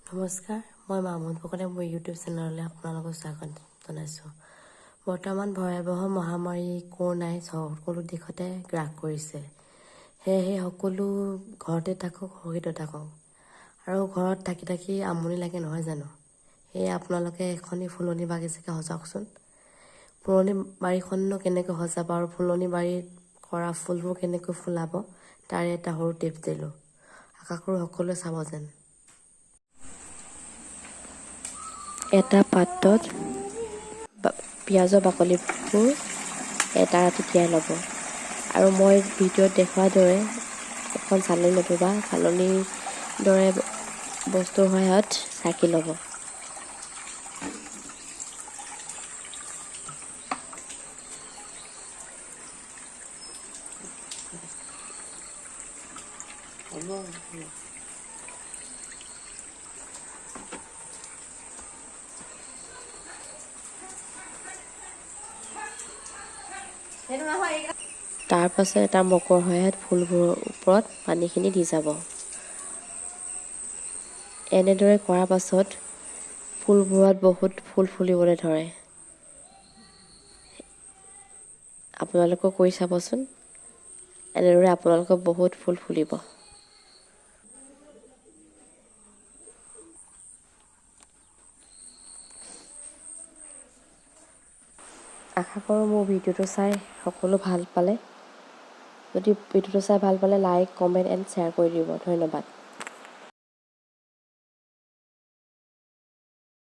নমস্কাৰ, মই মামুন ফুকনে মোৰ ইউটিউব চেনেললৈ আপোনালোকক স্বাগত জনাইছোঁ। বৰ্তমান ভয়াৱহ মহামাৰী কৰোণাই সকলো দিশতে গ্ৰাস কৰিছে। সেয়েহে সকলো ঘৰতে থাকক, সুৰক্ষিত থাকক। আৰু ঘৰত থাকি থাকি আমনি লাগে নহয় জানো? সেয়ে আপোনালোকে এখনি ফুলনি বাগিচাকে সজাওকচোন। ফুলনি বাৰীখননো কেনেকৈ সজাব আৰু ফুলনি বাৰীত কৰা ফুলবোৰ কেনেকৈ ফুলাব তাৰে এটা সৰু টিপছ দিলোঁ। আশা কৰোঁ সকলোৱে চাব যেন। এটা পাত্ৰত পিঁয়াজৰ বাকলিবোৰ এটা ৰাতি তিয়াই ল'ব আৰু মই ভিডিঅ'ত দেখুওৱাৰ দৰে এখন চালনী নতুবা চালনীৰ দৰে বস্তুৰ সহায়ত চাকি ল'ব। তাৰ পাছত এটা মগৰ সহায়ত ফুলবোৰৰ ওপৰত পানীখিনি দি যাব। এনেদৰে কৰাৰ পাছত ফুলবোৰত বহুত ফুল ফুলিবলৈ ধৰে। আপোনালোকেও কৰি চাবচোন, এনেদৰে আপোনালোকৰ বহুত ফুল ফুলিব। আশা কৰোঁ মোৰ ভিডিঅ'টো চাই সকলো ভাল পালে। যদি ভিডিঅ'টো চাই ভাল পালে লাইক, কমেণ্ট এণ্ড শ্বেয়াৰ কৰি দিব। ধন্যবাদ।